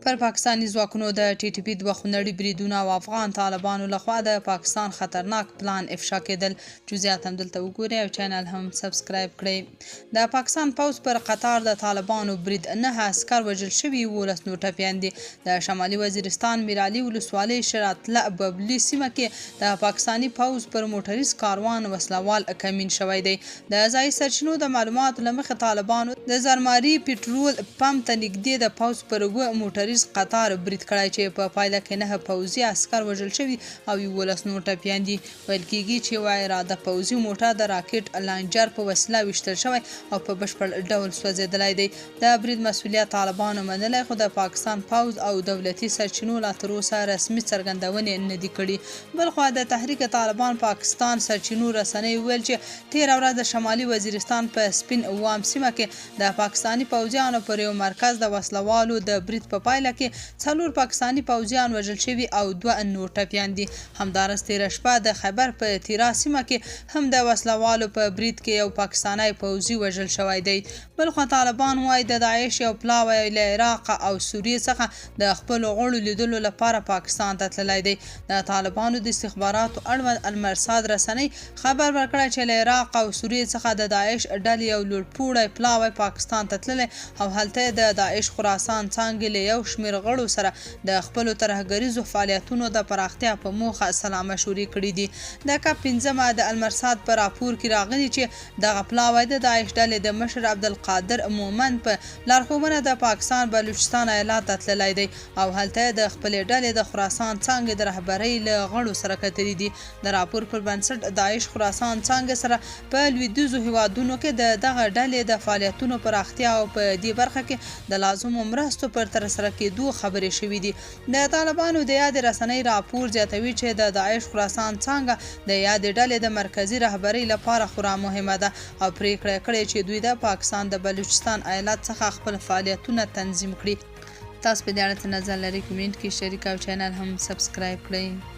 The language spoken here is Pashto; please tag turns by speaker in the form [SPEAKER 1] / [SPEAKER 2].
[SPEAKER 1] پر پاکستاني ځواکونو د ټي ټي پي دوه خونړي بریدونه او افغان طالبانو لخوا د پاکستان خطرناک پلان افشا کېدل. جزئیات هم دلته وګورئ او چینل هم سبسکرایب کړئ. د پاکستان پوځ پر قطار د طالبانو برید، 9 عسکر وژل شوي، 11 نور ټپیان دي. د شمالي وزیرستان میرعلي ولسوالۍ شراتله ببلي سیمه کې د پاکستاني پوځ پر موټریز کاروان وسلوال کمین شوی دی. د ځایي سرچینو د معلوماتو له مخې طالبانو د زرماري پټرول پمپ ته نږدې د پوځ پر 7 موټریز قطار برید کړی چې په پایله کې 9 پوځي عسکر وژل شوي او 11 نور ټپیان دي. ویل کیږي چې یوه عراده پوځي موټر د راکټ لانجر په وسیله ویشتل شوی او په بشپړ ډول سوځېدلی دی. د برید مسوولیت طالبانو منلی، خو د پاکستان پوځ او دولتي سرچینو لا تر اوسه رسمي څرګندونې نه دي کړي. بلخوا د تحریک طالبان پاکستان سرچینو رسنۍ وویل چې تېره ورځ د شمالي وزیرستان په سپین وام سیمه کې د پاکستاني پوځیانو پر یو مرکز د وسلوالو د برید په پایله کې 4 پاکستاني پوځیان وژل شوي او 2 نور ټپیان دي. همداراز تېره شپه د خیبر په تیرا سیمه کې هم د وسلوالو په برید کې یو پاکستانی پوځي وژل شوی دی. بلخوا طالبان وایي د داعش یو پلاوی له عراق او سوریې څخه د خپلو غړو لیدلو لپاره پاکستان ته تللی دی. د طالبانو د استخباراتو اړوند المرصاد رسنۍ خبر ورکړی چې له عراق او سوریې څخه د داعش ډلې یو لوړپوړی پلاوی پاکستان ته تللی او هلته د داعش خراسان څانګې له یو شمېر غړو سره د خپلو ترهګریزو فعالیتونو د پراختیا په موخه سلا مشورې کړې دي. د کب 5 د المرصاد په راپور کې راغلي چې دغه پلاوی د داعش ډلې د مشر عبدالقادر مومند په لارښوونه د پاکستان بلوچستان ایالت ته تللی دی او هلته د خپلې ډلې د خراسان څانګې د رهبرۍ له غړو سره کتلي دي. د راپور پر بنسټ داعش خراسان څانګې سره په لویدیځو هیوادونو کې د دغه ډلې د فعالیتونو پراختیا او په دې برخه کې د لازمو مرستو پر ترسره کېدو خبرې شوې دي. د طالبانو د یادې رسنۍ راپور زیاتوي چې د داعش خراسان څانګه د یادې ډلې د مرکزي رهبرۍ لپاره خورا مهمه ده او پرېکړه کړې چې دوی د پاکستان د بلوچستان ایالت څخه خپل فعالیتونه تنظیم کړي. تاسو په دې اړه څه نظر لرئ؟ کمنټ کې شریک او چینل هم سبسکرایب کړئ.